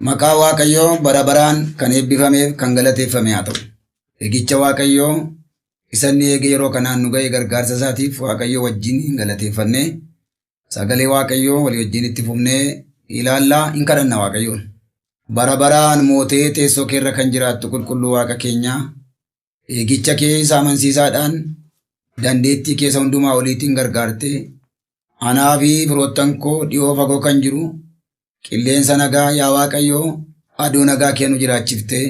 Maqaa Waaqayyoo bara baraan kan eebbifameef kan galateeffame haa ta'u. Eegicha Waaqayyoo isa inni eege yeroo kanaan nu ga'e gargaarsa isaatiif Waaqayyoo wajjin hin galateeffannee sagalee Waaqayyoo walii wajjin itti fufnee ilaallaa hin kadhanna Waaqayyoon. Bara baraan mootee teessoo keerra kan jiraattu qulqulluu Waaqa keenyaa eegicha kee isa amansiisaadhaan dandeettii keessa hundumaa oliitiin gargaartee anaa fi firoottan koo dhiyoo fagoo kan jiru qilleensa nagaa yaa Waaqayyoo aduu nagaa kee nu jiraachiftee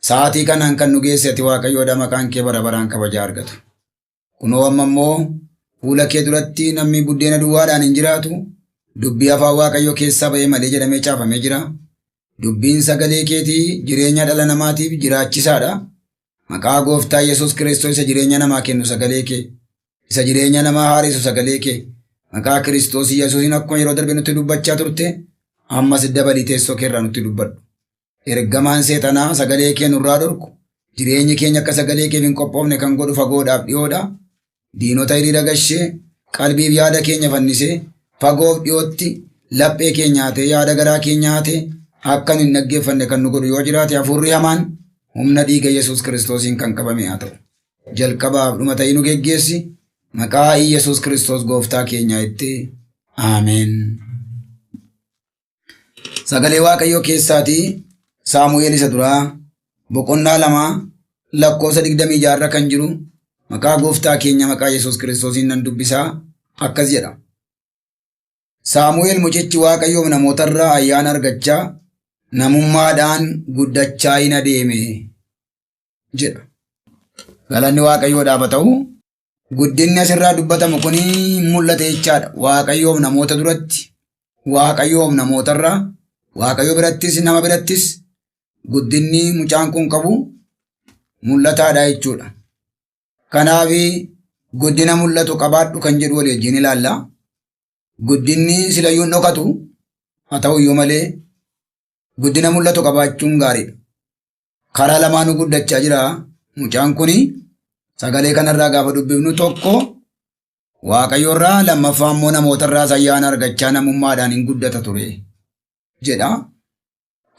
sa'aatii kanaan kan nu geesse ati Waaqayyoodha maqaan kee bara baraan kabajaa argatu. Kunoo amma immoo fuula kee duratti namni buddeena duwwaadhaan hin jiraatu dubbii afaan Waaqayyoo keessaa ba'e malee jedhamee caafamee jira. Dubbiin sagalee keetii jireenya dhala namaatiif jiraachisaadha. Maqaa gooftaa Yesuus Kiristoos isa jireenya namaa kennu sagalee kee, isa jireenya namaa haaressu sagalee kee, maqaa Kiristoos Yesuusiin akkuma yeroo darbe nutti dubbachaa turte, ammas dabalii teessoo keerraa nutti dubbadhu. Ergamaan seexanaa sagalee kee nurraa dhorku, jireenyi keenya akka sagalee keef hin qophoofne kan godhu fagoodhaaf dhiyoodha. Diinota hiriira gashee, qalbiif yaada keenya fannisee, fagoof dhiyootti laphee keenya hatee, yaada garaa keenya hatee, akka nu hin dhaggeeffanne kan nu godhu yoo jiraate hafuurri hamaan humna dhiiga Yesuus Kiristoosiin kan qabame haa ta'u. Jalqabaaf dhuma ta'ii nu geggeessi. Maqaa Yesuus Kiristoos gooftaa keenyaa itti. Aameen. Sagalee Waaqayyoo keessaatii Saamu'eel isa duraa boqonnaa 2 lakkoofsa 26 irra kan jiru maqaa gooftaa keenya maqaa Yesuus Kiristoosiin nan dubbisaa akkas jedha. Saamu'eel mucichi Waaqayyoof namootarraa ayyaana argachaa namummaadhaan guddachaa hin adeeme jedha. Galanni Waaqayyoodhaaf haa ta'u. Guddinni asirraa dubbatamu kun mul'ate jechaadha. Waaqayyoof namoota duratti, Waaqayyoof namootarraa, Waaqayyo birattis nama birattis guddinni mucaan kun qabu mul'ataadha jechuudha. Kanaaf guddina mul'atu qabaadhu kan jedhu walii wajjin ilaalla. Guddinni silayyuu hin dhokatu haa ta'u iyyuu malee guddina mul'atu qabaachuun gaariidha. Karaa lamaanuu guddachaa jira. Mucaan kun sagalee kanarraa gaafa dubbifnu tokko Waaqayyorraa lammaffaa immoo namootarraas ayyaana argachaa namummaadhaan hin guddata ture jedha.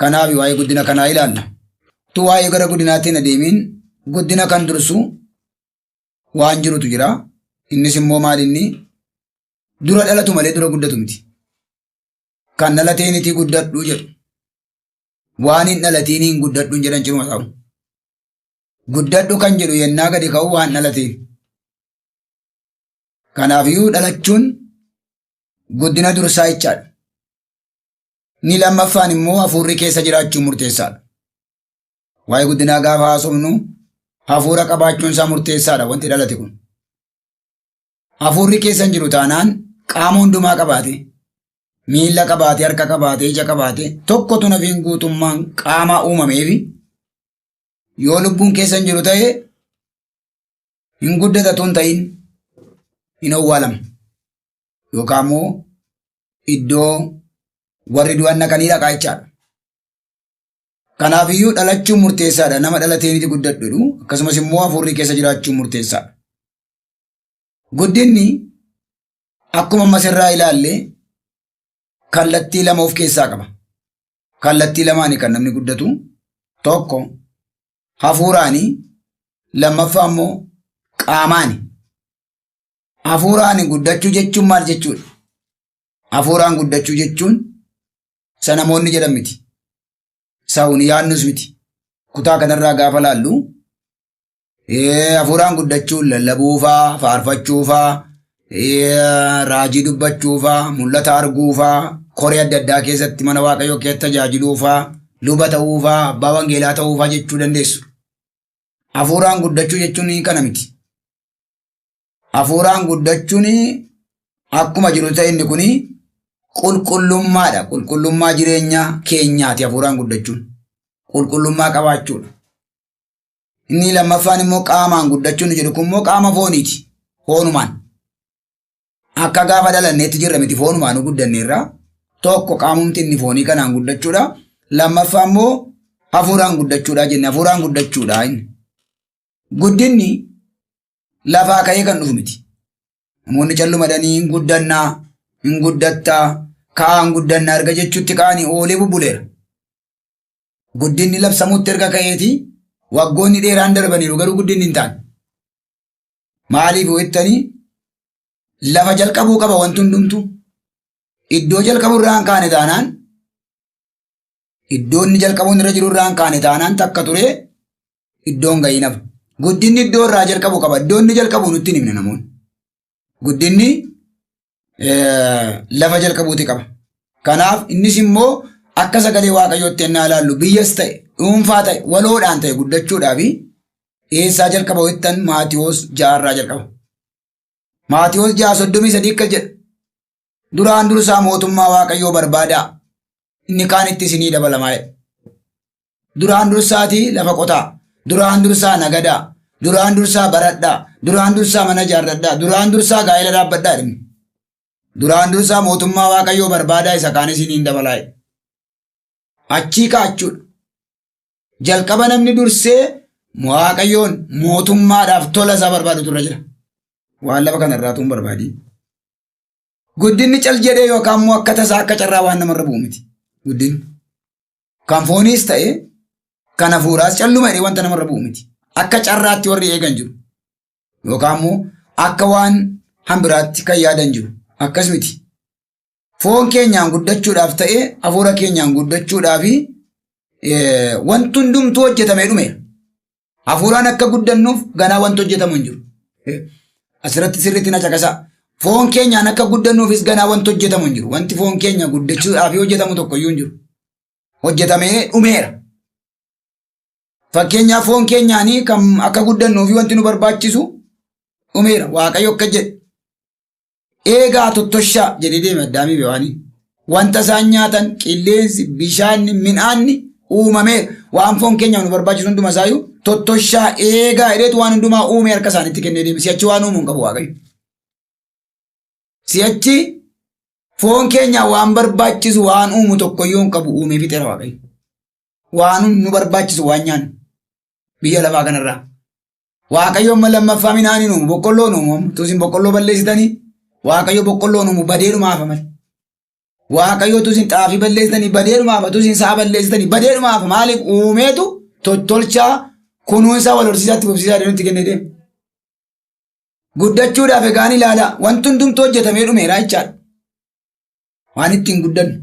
Kanaaf waa'ee guddina kanaa ilaalla. Tu waa'ee gara guddinaatti hin adeemiin guddina kan dursu waan jirutu jira. Innis immoo maal inni dura dhalatu malee dura guddatu miti. Kan dhalateenitii guddadhu jedhu. Waan hin dhalatiin hin guddadhu hin jedhan ciruma ta'u. Guddadhu kan jedhu yennaa gadi ka'u waan dhalateen. Kanaafiyyuu dhalachuun guddina dursaa jechaadha. Inni lammaffaan immoo hafuurri keessa jiraachuun murteessaadha. Waa'ee guddinaa gaafa haasofnu hafuura qabaachuun isaa murteessaadha wanti dhalate kun. Hafuurri keessa hin jiru taanaan qaama hundumaa qabaate miilla qabaate harka qabaate ija qabaate tokkotu nafiin guutummaan qaamaa uumameefi yoo lubbuun keessa hin jiru ta'e hin guddata tun ta'in hin owwaalama yookaan immoo iddoo warri du'an dhaqanii dhaqaa jechaadha. Kanaafiyyuu dhalachuun murteessaadha. Nama dhalateenitti guddadhu jedhu akkasumas immoo hafuurri keessa jiraachuun murteessaadha. Guddinni akkuma amma asirraa ilaalle kallattii lama of keessaa qaba. Kallattii lamaani kan namni guddatu. Tokko hafuuraani, lammaffaa immoo qaamaani. Hafuuraan guddachuu jechuun maal jechuudha? Hafuuraan guddachuu jechuun isa namoonni jedhan miti. Isa huni yaadnus miti. Kutaa kanarraa gaafa laallu hafuuraan guddachuun lallabuufaa, faarfachuufaa, raajii dubbachuufaa, mul'ata arguufaa, koree adda addaa keessatti mana Waaqayyoo keessatti tajaajiluufaa, luba ta'uufaa, abbaa wangeelaa ta'uufaa jechuu dandeessu. Hafuuraan guddachuu jechuun kana miti. Hafuuraan guddachuun akkuma jiru ta'e inni kun qulqullummaadha. Qulqullummaa jireenya keenyaati hafuuraan guddachuun. Qulqullummaa qabaachuudha. Inni lammaffaan immoo qaamaan guddachuun jedhu kun immoo qaama fooniiti. Foonumaan. Akka gaafa dhalanneetti jirra miti foonumaan guddanneerra. Tokko qaamumti inni foonii kanaan guddachuudha. Lammaffaa immoo hafuuraan guddachuudha jenne hafuuraan guddachuudha inni. Guddinni lafaa ka'ee kan dhufu miti. Namoonni callumadanii hin guddannaa, hin guddattaa, ka'aa hin guddannaa erga jechuutti ka'anii oolee bubbuleera. Guddinni labsamuutti erga ka'eeti waggoonni dheeraan darbaniiru garuu guddinni hin taane. Maaliif jettanii lafa jalqabuu qaba wanti hundumtu. Iddoo jalqabu irraa hin kaane taanaan iddoo inni jalqabuun irra jiru irraa hin kaane taanaan takka ture iddoon ga'ii nafa. Guddinni iddoo irraa jalqabu qaba. Iddoo inni jalqabu nutti hin himne namoonni. Guddinni lafa jalqabuuti qaba. Kanaaf innis immoo akka sagalee Waaqayyootti ennaa ilaallu biyyas ta'e dhuunfaa ta'e waloodhaan ta'e guddachuudhaaf eessaa jalqaba jettan Maatiyoos 6 irraa jalqaba. Maatiyoos 6:33 akka jedha. Duraan dursaa mootummaa Waaqayyoo barbaadaa. Inni kaan itti isinii dabalamaa jedha. Duraan dursaatii lafa qotaa. Duraan dursaa nagadaa. Duraan dursaa baradhaa. Duraan dursaa mana ijaarradhaa. Duraan dursaa gaa'ela dhaabbadhaa jedhame. Duraan dursaa mootummaa Waaqayyoo barbaadaa isa kaan isiniin dabalaa jedha. Achii ka'achuudha. Jalqaba namni dursee Waaqayyoon mootummaadhaaf tola isaa barbaadutu irra jira. Waan lafa kanarraa tuun barbaadii. Guddinni cal jedhee yookaan immoo akka tasaa akka carraa waan namarra bu'u miti. Guddinni. Kan fooniis ta'e kan hafuuraas calluma jedhee wanta namarra bu'u miti. Akka carraatti warri eegan jiru. Yookaan immoo akka waan hambiraatti kan yaadan jiru. Akkas miti. Foon keenyaan guddachuudhaaf ta'e hafuura keenyaan guddachuudhaaf wanti hundumtuu hojjetamee dhumeera. Hafuuraan akka guddannuuf ganaa wanti hojjetamu hin jiru. Asirratti sirriitti na caqasaa. Foon keenyaan akka guddannuufis ganaa wanti hojjetamu hin jiru. Wanti foon keenya guddachuudhaaf hojjetamu tokko iyyuu hin jiru. Hojjetamee dhumeera. Fakkeenyaaf foon keenyaanii kan akka guddannuufi wanti nu barbaachisu dhumeera. Waaqayyo akka jedhe. Eegaa tottoshaa jedhee deeme Addaamii fi Hewaanii. Wanta isaan nyaatan qilleensi, bishaanni, midhaanni uumameera. Waan foon keenyaaf nu barbaachisu hunduma isaayyuu tottoshaa eegaa jedheetu waan hundumaa uumee harka isaaniitti kennee deeme. Si'achi waan uumu hin qabu Waaqayyo. Si'achi foon keenyaaf waan barbaachisu waan uumu tokkoyyuu hin qabu uumee fixeera Waaqayyo. Waan nu barbaachisu waan nyaannu biyya lafaa kanarraa. Waaqayyo amma lammaffaa midhaan hin uumu, boqqolloo hin uumu. Utuu isin boqqolloo balleessitanii Waaqayyo boqqolloo hin uumu badeedhuma hafa malee. Waaqayyo utuu isin xaafii balleessitanii badeedhuma hafa, utuu isin sa'a balleessitanii badeedhuma hafa. Maaliif uumeetu tottolchaa kunuunsaa wal horsiisaatti fufsiisaa deemutti kennee deema. Guddachuudhaaf egaan ilaala wanti hundumtuu hojjetamee dhumeera jechaadha. Waan ittiin guddannu.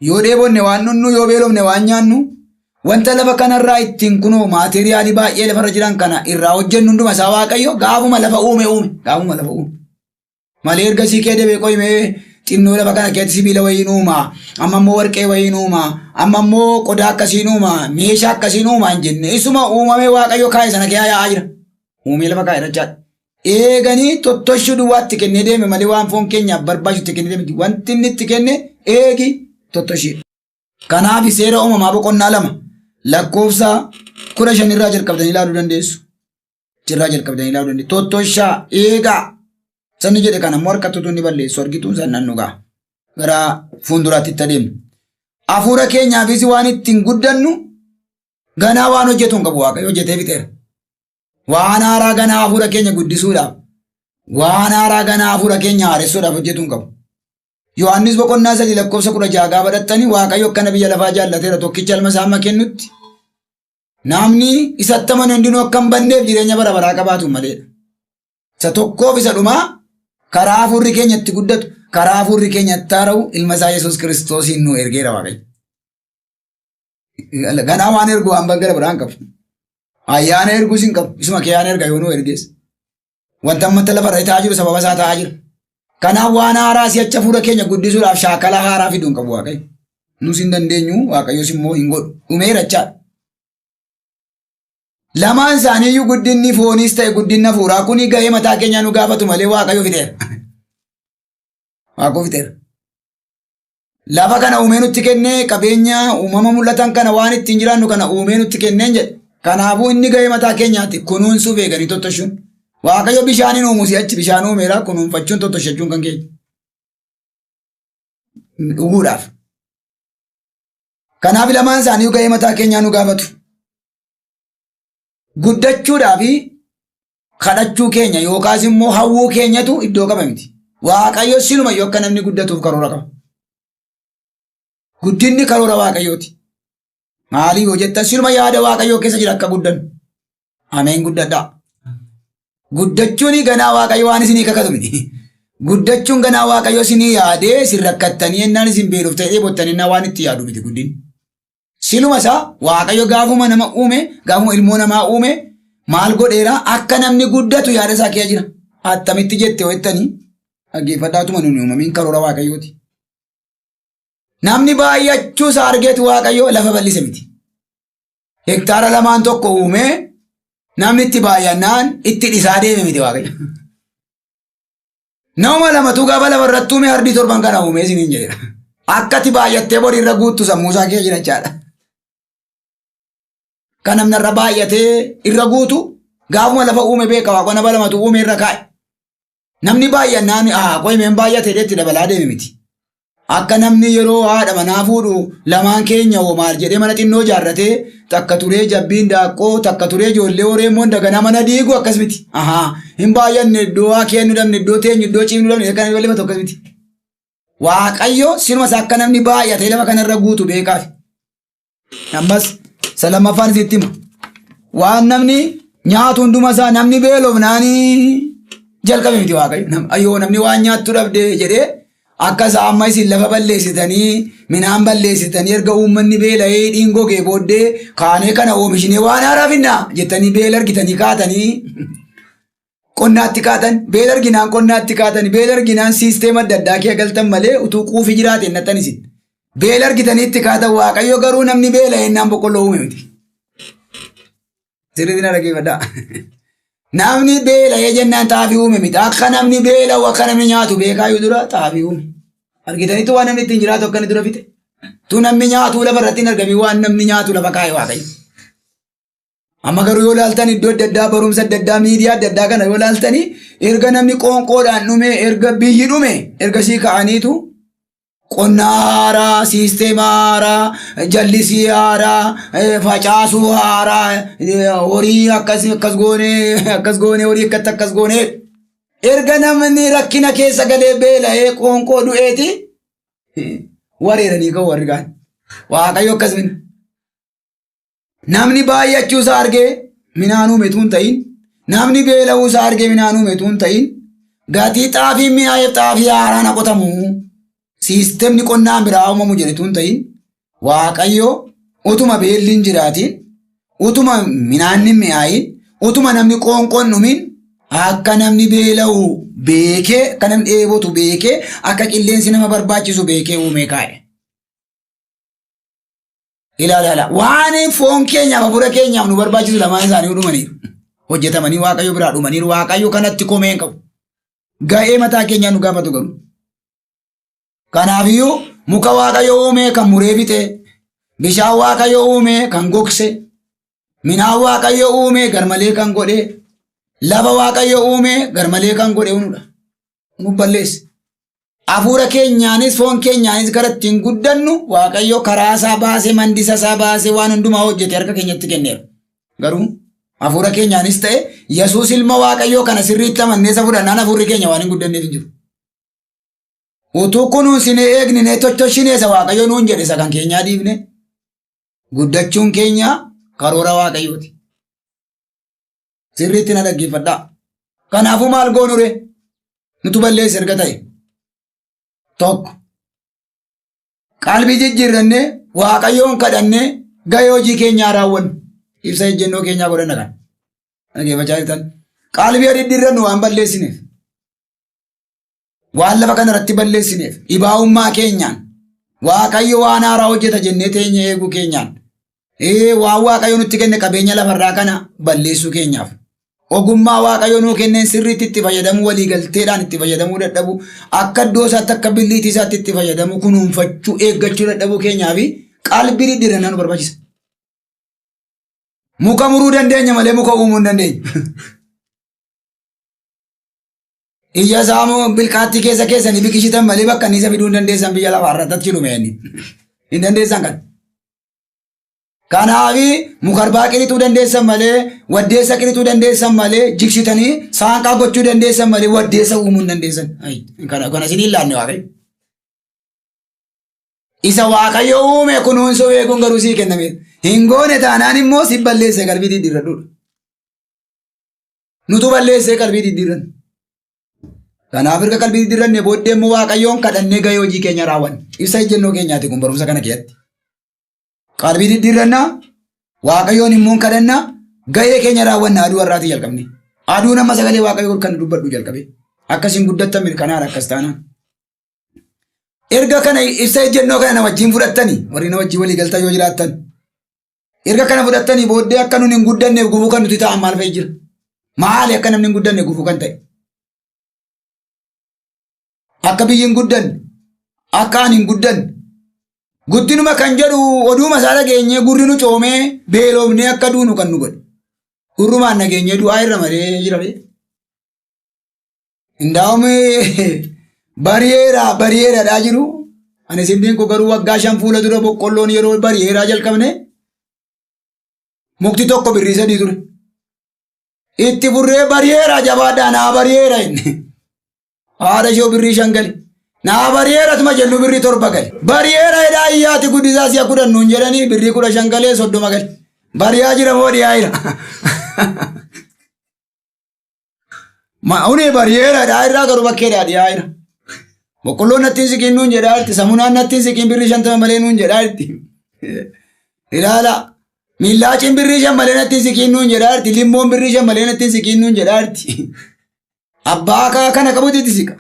Yoo dheebonne waan dhunnu, yoo beelofne waan nyaannu, wanta lafa kanarraa ittiin kunoo maateeriyaalii baay'ee lafarra jiran kana irraa hojjennu hunduma isaa Waaqayyo gaafuma lafa uume uume. Gaafuma lafa uume. Malee ergasii kee deebee qoyimee xinnoo lafa kana keessatti sibiila wayiin uuma, amma immoo warqee wayiin uuma, amma immoo qodaa akkasiin uuma, meeshaa akkasiin uuma hin jenne. Isuma uumamee Waaqayyo kaa'e sana keessa yaa'aa jira. Uumee lafa kaa'e jechaadha. Eeganii tottoshuu duwwaatti kennee deeme malee waan foon keenyaaf barbaachisu itti kennee deeme wanti inni itti kenne eegi tottoshii. Kanaaf seera uumamaa boqonnaa 2 lakkoofsa 15 irraa jalqabdanii ilaaluu dandeessu. Irraa jalqabdanii ilaaluu dandeessu. Tottoshaa eegaa. Sanni jedhe kana immoo harkatti utuu inni balleessu argitu sannan dhugaa. Gara fuulduraatti itti adeemna. Hafuura keenyaafis waan ittiin guddannu ganaa waan hojjetu hin qabu Waaqayyo hojjetee fixeera. Waan haaraa ganaa hafuura keenya guddisuudhaaf, waan haaraa ganaa hafuura keenya haaressuudhaaf hojjetu hin qabu. Yohaannis boqonnaa 3 lakkoofsa 16 gaafa dhattanii Waaqayyo akkana biyya lafaa jaallateera tokkicha ilma isaa amma kennutti namni isatti amanu hundinuu akka hin banneef jireenya bara baraa qabaatu maleedha. Isa tokkoof isa dhumaa karaa hafuurri keenya itti guddatu, karaa hafuurri keenya itti haara'u ilma isaa Yesuus Kiristoosiin nu ergeera Waaqayyo. Ganaa waan ergu waan gara biraan qabu. Ayyaana erguus hin qabu. Isuma kee erga yoo nuu ergees. Wanta ammatti lafarra ta'aa jiru sababa isaa ta'aa jira. Kanaaf waan haaraa si'achi hafuura keenya guddisuudhaaf shaakala haaraa fiduu hin qabu Waaqayyo. Nus hin dandeenyu Waaqayyos immoo hin godhu. Dhumeera jechaadha. Lamaan isaaniiyyuu guddinni fooniis ta'e guddinni hafuuraa kuni gahee mataa keenyaa nu gaafatu malee Waaqayyo fixeera. Waaqayyo fixeera. Lafa kana uumee nutti kennee qabeenya uumama mul'atan kana waan ittiin jiraannu kana uumee nutti kenneen jedhe. Kanaafuu inni gahee mataa keenyaati kunuunsuuf eeganii tottoshuun. Waaqayyo bishaaniin uumu si'achi bishaan uumeera kunuunfachuun tottoshachuun kan keenya. Dhuguudhaaf. Kanaaf lamaan isaanii gahee mataa keenyaa nu gaafatu. Guddachuudhaa fi kadhachuu keenya yookaas immoo hawwuu keenyatu iddoo qaba miti. Waaqayyo silumayyuu akka namni guddatuuf karoora qaba. Guddinni karoora Waaqayyooti. Maaliif yoo jettan siluma yaada Waaqayyoo keessa jira akka guddannu. Ameen guddadhaa. Guddachuun ganaa Waaqayyo waan isinii kakatu miti. Guddachuun ganaa Waaqayyo isinii yaadee isin rakkattanii ennaan isin beeloftanii dheebottanii ennaan waan itti yaadu miti guddinni. Siluma isaa Waaqayyo gaafuma nama uume, gaafuma ilmoo namaa uume maal godheera akka namni guddatu yaada isaa keessa jira. Attamitti jette yoo jettanii dhaggeeffadhaatuma nuyi uumamiin karoora Waaqayyooti. Namni baay'achuu isaa argeetu Waaqayyo lafa bal'ise miti. Hektaara lamaan tokko uumee namni itti baay'annaan itti dhisaa deeme miti Waaqayyo. Nama lamatu gaafa lafa irratti uume hardii torban kana uumee isiniin jedheera. Akka ati baay'attee borii irra guuttu sammuu isaa keessa jira jechaadha. Kan namni irra baay'atee irra guutu gaafuma lafa uume beeka waaqa nama lamatu uume irra kaa'e. Namni baay'annaan haa qo'imeen baay'ate itti dabalaa deeme miti. Akka namni yeroo haadha manaa fuudhu lamaan keenya hoo maal jedhee mana xinnoo ijaarratee takka turee jabbiin daaqqoo takka turee ijoollee horee immoo daganaa mana diigu akkas miti. Ahaa hin baay'anne iddoo haa kennu dhabne iddoo teenyu iddoo ciifnu dhabne akkana bal'ifatu akkas miti. Waaqayyo sinuma isaa akka namni baay'atee lafa kanarra guutu beekaaf. Ammas isa lammaffaan isitti hima. Waan namni nyaatu hunduma isaa namni beelofnaanii jalqabe miti Waaqayyo. Ayyoo namni waan nyaattu dhabde jedhee akka isaa amma isin lafa balleessitanii midhaan balleessitanii erga uummanni beela'ee dhiin gogee booddee kaanee kana oomishinee waan haaraa finna jettanii beela argitanii kaatanii qonnaatti kaatan beela arginaan qonnaatti kaatan beela arginaan siisteema adda addaa kee galtan malee utuu quufi jiraate hin nattan isin. Beela argitanii itti kaatan Waaqayyo garuu namni beela ennaan boqqolloo uume miti. Sirriitti na dhaggeeffadhaa. Namni beela'ee jennaan xaafii uume miti. Akka namni beela'u akka namni nyaatu beekaayyuu dura xaafii uume. Argitaniitu waan namni ittiin jiraatu akka inni dura fixe. Tu namni nyaatu lafa irratti hin argamin waan namni nyaatu lafa kaa'e Waaqayyo. Amma garuu yoo ilaaltan iddoo adda addaa barumsa adda addaa miidiyaa adda addaa kana yoo ilaaltani erga namni qoonqoodhaan dhume erga biyyi dhume erga sii ka'aniitu qonna haaraa siisteema haaraa jallisii haaraa facaasuu haaraa horii akkas akkas goonee akkas goonee horii akkatti akkas goonee erga namni rakkina keessa galee beela'ee qoonqoo du'eeti wareeranii ka'u warri kaan waaqayyo akkas mina. Namni baay'achuu isaa argee minaan uume utuu hin ta'in, namni beela'uu isaa argee minaan uume utuu hin ta'in, gatii xaafiin mi'aayeef xaafii haaraan haa qotamu, siistemni qonnaan biraa uumamu jedhe utuu hin ta'in, Waaqayyo utuma beelli hin jiraatin, utuma midhaan hin mi'aayin, utuma namni qoonqoon dhumin, akka namni beela'u beekee, akka namni dheebotu beekee, akka qilleensi nama barbaachisu beekee uumee kaa'e. Ilaala ilaala. Waan foon keenyaaf hafuura keenyaaf nu barbaachisu lamaan isaanii dhumaniiru. Hojjetamanii Waaqayyo biraa dhumaniiru. Waaqayyo kanatti komee hin qabu. Ga'ee mataa keenyaa nu gaafatu garuu. Kanaafiyyuu muka Waaqayyo uume kan muree fixe, bishaan Waaqayyo uume kan gogse, midhaan Waaqayyo uume garmalee kan godhe, lafa Waaqayyo uume garmalee kan godhe nudha. Nu balleesse. Hafuura keenyaanis foon keenyaanis gara ittiin guddannu Waaqayyo karaa isaa baasee mandisa isaa baasee waan hundumaa hojjete harka keenyatti kenneera. Garuu hafuura keenyaanis ta'e Yesuus ilma Waaqayyoo kana sirriitti amannee isa fudhannaan hafuurri keenya waan hin guddanneef hin jiru. Utuu kunuunsinee eegninee tottoshinee isa Waaqayyo nuun jedhe isa kan keenyaa dhiifne guddachuun keenya karoora Waaqayyooti. Sirriitti na dhaggeeffadhaa. Kanaafuu maal goonu ree? Nutu balleesse erga ta'e. Tokko. Qalbii jijjiirrannee Waaqayyoon kadhannee gahee hojii keenyaa raawwannu. Ibsa ejjennoo keenyaa godhanna kan. Dhaggeeffachaa jirtan. Qalbii diddiirrannu waan balleessineef. Waan lafa kana irratti balleessineef dhibaa'ummaa keenyaan Waaqayyo waan haaraa hojjeta jennee teenya eeguu keenyaan ee waan Waaqayyo nutti kenne qabeenya lafarraa kana balleessuu keenyaaf ogummaa Waaqayyo nuu kenneen sirriitti itti fayyadamuu waliigalteedhaan itti fayyadamuu dadhabuu akka iddoo isaatti akka billiitii isaatti itti fayyadamuu kunuunfachuu eeggachuu dadhabuu keenyaa fi qalbii diddiirannaa nu barbaachisa. Muka muruu dandeenya malee muka uumuu hin dandeenyu. Ija isaa immoo bilqaattii keessa keessanii biqilchitan malee bakka inni isa fiduu hin dandeessan biyya lafaa irratti achi dhume inni. Hin dandeessan kan. Kanaaf mukarbaa qirixuu dandeessan malee waddeessa qirixuu dandeessan malee jigsitanii saanqaa gochuu dandeessan malee waddeessa uumuu hin dandeessan. Kana isin hin laanne waaqayyo. Isa Waaqayyo uume kunuunsuu eeguun garuu sii kennameera. Hin goone taanaan immoo si balleessee qalbii diddiirradhuudha. Nutu balleessee qalbii diddiirranna. Kanaaf erga qalbii diddiirranne booddee immoo Waaqayyoon kadhannee gahee hojii keenya raawwanna. Ibsa ejjennoo keenyaati kun barumsa kana keessatti. Qalbii diddiirrannaa Waaqayyoon immoo kadhannaa gahee keenya raawwanna aduu har'aatii jalqabne. Aduun amma sagalee Waaqayyoo kan dubbadhu jalqabe. Akkasiin guddattan mirkanaadha akkas taanaan. Erga kana ibsa ejjennoo kana na wajjin fudhattanii warri na wajjin walii galtan yoo jiraattan. Erga kana fudhattanii booddee akka nuni hin guddanneef gufuu kan nuti ta'an maal fa'i jira? Maali akka namni hin guddanne gufuu kan ta'e? Akka biyyi hin guddanne, akka ani hin guddanne, guddinuma kan jedhu oduuma isaa dhageenyee gurri nu coomee beelofnee akka duunu kan nu godhe. Gurrumaan dhageenyee du'aa irra malee jira ree. Indaa'um bari'eera bari'eeradhaa jiru. Ani isin dinqu garuu waggaa 5 fuula dura boqqolloon yeroo bari'eeraa jalqabne mukti tokko birrii 3 ture. Itti furree bari'eera jabaadhaa naa bari'eera inni. Haadha ishoo birrii 5 gale. Naa bari'eera tuma jennu birrii 7 gale. Bari'eera jedhaa iyyaati guddisaa si'a 10 nuun jedhanii birrii 15 galee 30 gale. Bari'aa jira moo dhiyaa jira? Ma'uun bari'eera dhaa irraa garuu bakkeedhaa dhiyaa jira. Boqqolloon natti hin siqiin nuun jedhaa jirti. Samunaan natti hin siqiin birrii 50 malee nuun jedhaa jirti. Ilaala. Miillaaciin birrii 5 malee natti hin siqiin nuun jedhaa jirti. Limmoon birrii 5 malee natti hin siqiin nuun jedhaa jirti. Abbaa kaa kana qabutu itti siqa.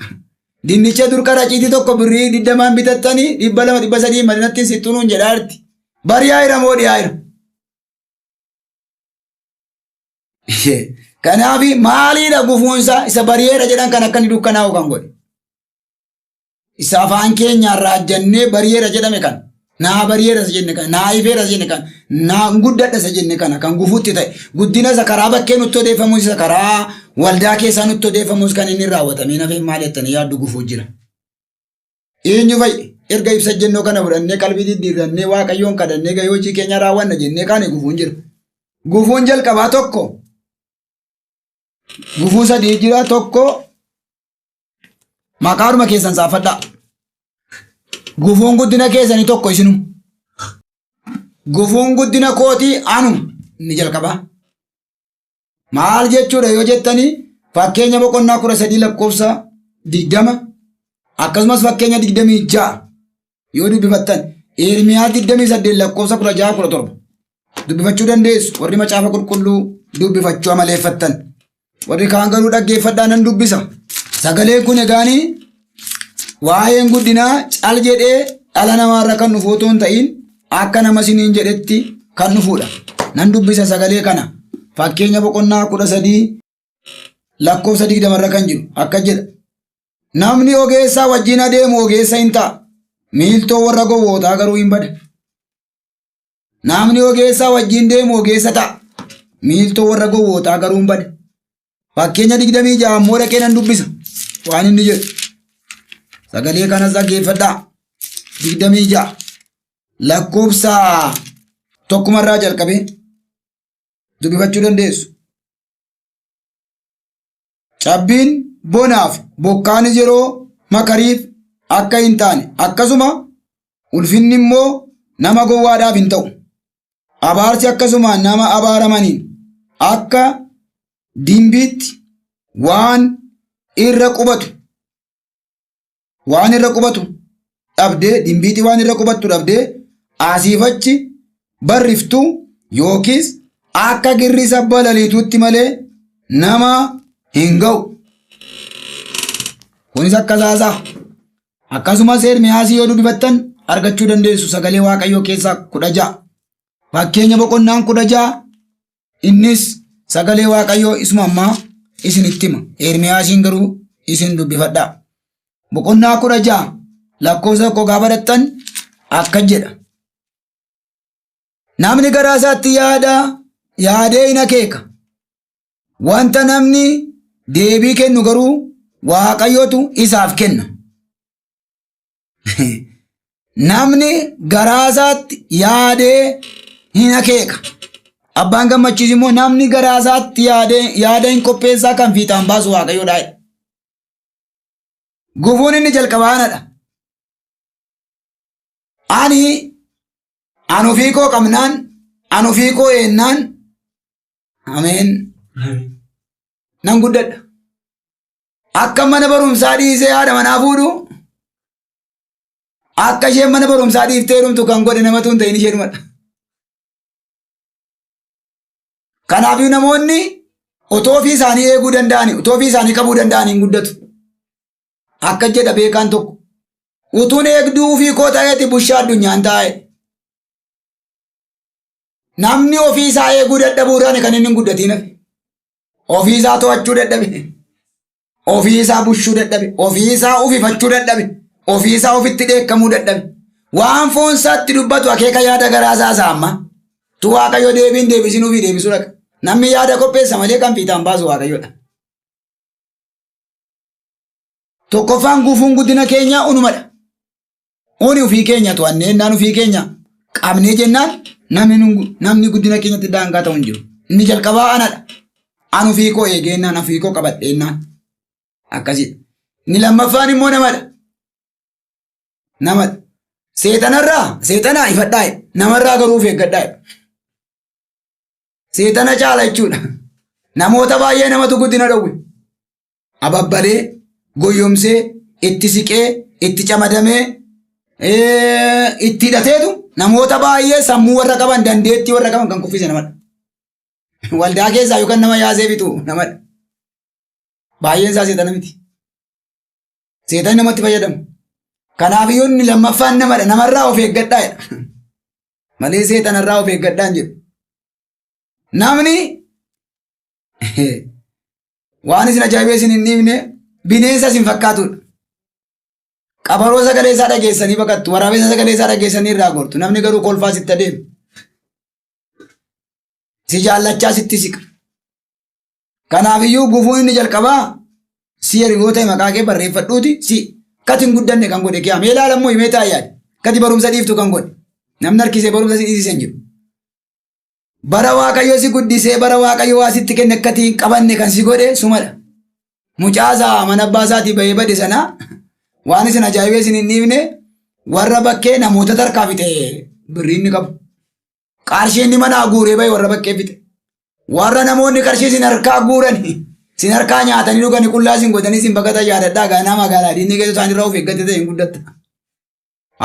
Dinnicha dur qaraciitii tokko birrii 20n bitattanii 200 300 malee natti hin siqxu nuun jedhaa jirti. Bari'aa jira moo dhiyaa jira? Kanaaf maaliidha gufuunsa isa bari'eera jedhan kan akka inni dukkanaa'u kan godhe. Isa afaan keenyaan raajjannee bari'eera jedhame kan naa bari'eera isa jenne kana naa ifeera isa jenne kana naa guddadha isa jenne kana kan gufuutti ta'e guddina isa karaa bakkee nutti odeeffamus isa karaa waldaa keessaa nutti odeeffamus kan inni raawwatamee nafee maal jettanii yaaddu gufuu jira. Eenyu fa'i erga ibsa ejjennoo kana fudhannee qalbii diddiirrannee Waaqayyoon kadhannee gahee hojii keenya raawwanna jennee kaane gufuun jira. Gufuun jalqabaa tokko gufuu sadii jira tokko maqaadhuma keessan saafadhaa. Gufuun guddina keessanii tokko isinuma. Gufuun guddina kootii anuma inni jalqabaa. Maal jechuudha yoo jettanii fakkeenya boqonnaa 13 lakkoofsa 20 akkasumas fakkeenya 26 yoo dubbifattan Ermiyaas 28 lakkoofsa 16 17 dubbifachuu dandeessu warri macaafa qulqulluu dubbifachuu amaleeffattan warri kaan garuu dhaggeeffadhaa nan dubbisa. Sagaleen kun egaanii waa'een guddinaa cal jedhee dhala namaarra kan dhufu otoo hin ta'in akka nama siniin jedhetti kan dhufuudha. Nan dubbisa sagalee kana. Fakkeenya boqonnaa 13 lakkoofsa 20 irra kan jiru akka jedha. Namni ogeessaa wajjin adeemu ogeessa hin ta'a. Miiltoo warra gowwootaa garuu hin bada. Namni ogeessaa wajjin deemu ogeessa ta'a. Miiltoo warra gowwootaa garuu hin bada. Fakkeenya 26 ammoo dhaqee nan dubbisa. Waan inni jedhu. Sagalee kanas dhaggeeffadhaa. 26 lakkoofsa tokkumarraa jalqabee dubbifachuu dandeessu. Cabbiin bonaaf bokkaanis yeroo makariif akka hin taane akkasuma ulfinni immoo nama gowwaadhaaf hin ta'u. Abaarsi akkasuma nama abaaramaniin akka dimbiitti waan irra qubatu waan irra qubatu dhabdee dimbiitii waan irra qubattu dhabdee asiif achi barriftu yookiis akka girrisa balaliituutti malee nama hin ga'u. Kunis akka saasaa. Akkasumas Ermiyaasii yoo dubbifattan argachuu dandeessu sagalee Waaqayyoo keessaa 16. Fakkeenya boqonnaan 16 innis sagalee Waaqayyoo isuma ammaa isinitti hima. Ermiyaasiin garuu isin dubbifadhaa. Boqonnaa 16 lakkoofsa 1 gaafa dhaqxan akkas jedha. Namni garaa isaatti yaada yaadee hin akeeka. Wanta namni deebii kennu garuu Waaqayyotu isaaf kenna. Namni garaa isaatti yaadee hin akeeka. Abbaan gammachiis immoo namni garaa isaatti yaadee yaada hin qopheessaa kan fiixaan baasu Waaqayyoodha. Gufuun inni jalqabaa anadha. Ani an ofii koo qabnaan, an ofii koo eennaan, ameen, nan guddadha. Akka mana barumsaa dhiisee haadha manaa fuudhu, akka isheen mana barumsaa dhiiftee heerumtu kan godhe namatu hin ta'in isheedhumadha. Kanaafuu namoonni otoo ofii isaanii eeguu danda'anii, otoo ofii isaanii qabuu danda'anii hin guddatu. Akka jedha beekaan tokko. Utuun eegduu ofii koo ta'eeti bushaa addunyaan taa'e. Namni ofii isaa eeguu dadhabuu irraan kan inni hin guddatiin hafe. Ofii isaa to'achuu dadhabe. Ofii isaa bushuu dadhabe. Ofii isaa ufifachuu dadhabe. Ofii isaa ofitti dheekkamuu dadhabe. Waan foon isaatti dubbatu akeeka yaada garaa isaa isaa amma. Tu Waaqayyo deebiin deebisin ofii deebisuu dhaqa. Namni yaada qopheessa malee kan fiixaan baasu Waaqayyodha. Tokkoffaan gufuun guddina keenyaa unumadha. Uni ofii keenya to'annee jennaan ofii keenya qabnee jennaan namni guddina keenyatti daangaa ta'u hin jiru. Inni jalqabaa anadha. An ofii koo eegeennaan ofii koo qabadheennaan akkasidha. Inni lammaffaan immoo namadha. Namadha. Seexanarraa seexanaa ifadhaa namarraa garuu of eeggadhaa. Seexana caala jechuudha. Namoota baay'ee namatu guddina dhowwe. Ababbalee, goyyomsee, itti siqee, itti camadamee, itti hidhateetu namoota baay'ee sammuu warra qaban dandeettii warra qaban kan kuffise namadha. Waldaa keessaa yookaan nama yaasee bitu namadha. Baay'een isaa seexana miti. Seexanni namatti fayyadamu. Kanaafiyyuu inni lammaffaan namadha. Namarraa of eeggadhaa jedha. Malee seexanarraa of eeggadhaa hin jedhu. Namni waan isin ajaa'ibee isin hin dhiibne bineensa isin fakkaatudha. Qabaroo sagalee isaa dhageessanii baqattu. Waraabessa sagalee isaa dhageessanii irraa gortu. Namni garuu kolfaa sitti adeema. Si jaallachaa sitti siqa. Kanaafiyyuu gufuun inni jalqabaa si yeroo ta'e maqaa kee barreeffadhuuti si kati hin guddanne kan godhe kee mee ilaalammoo himee taa'e yaadi. Kati barumsa dhiiftu kan godhe. Namni harkisee barumsa si dhiisise hin jiru. Bara Waaqayyo si guddisee bara Waaqayyo waa sitti kenne akkati hin qabanne kan si godhe sumadha. Mucaasaa mana abbaa isaatii bahee bade sana waan isin ajaa'ibee isin hin dhiifne warra bakkee namoota tarkaa fixe birrii inni qabu. Qarshii inni manaa guuree bahe warra bakkee fixe. Warra namoonni qarshii isin harkaa guuran isin harkaa nyaatanii dhuganii qullaa isin godhanii isin baqatan yaadadhaa ganaa magaalaa diinni keessa isaan irraa of eeggate ta'e hin guddatta.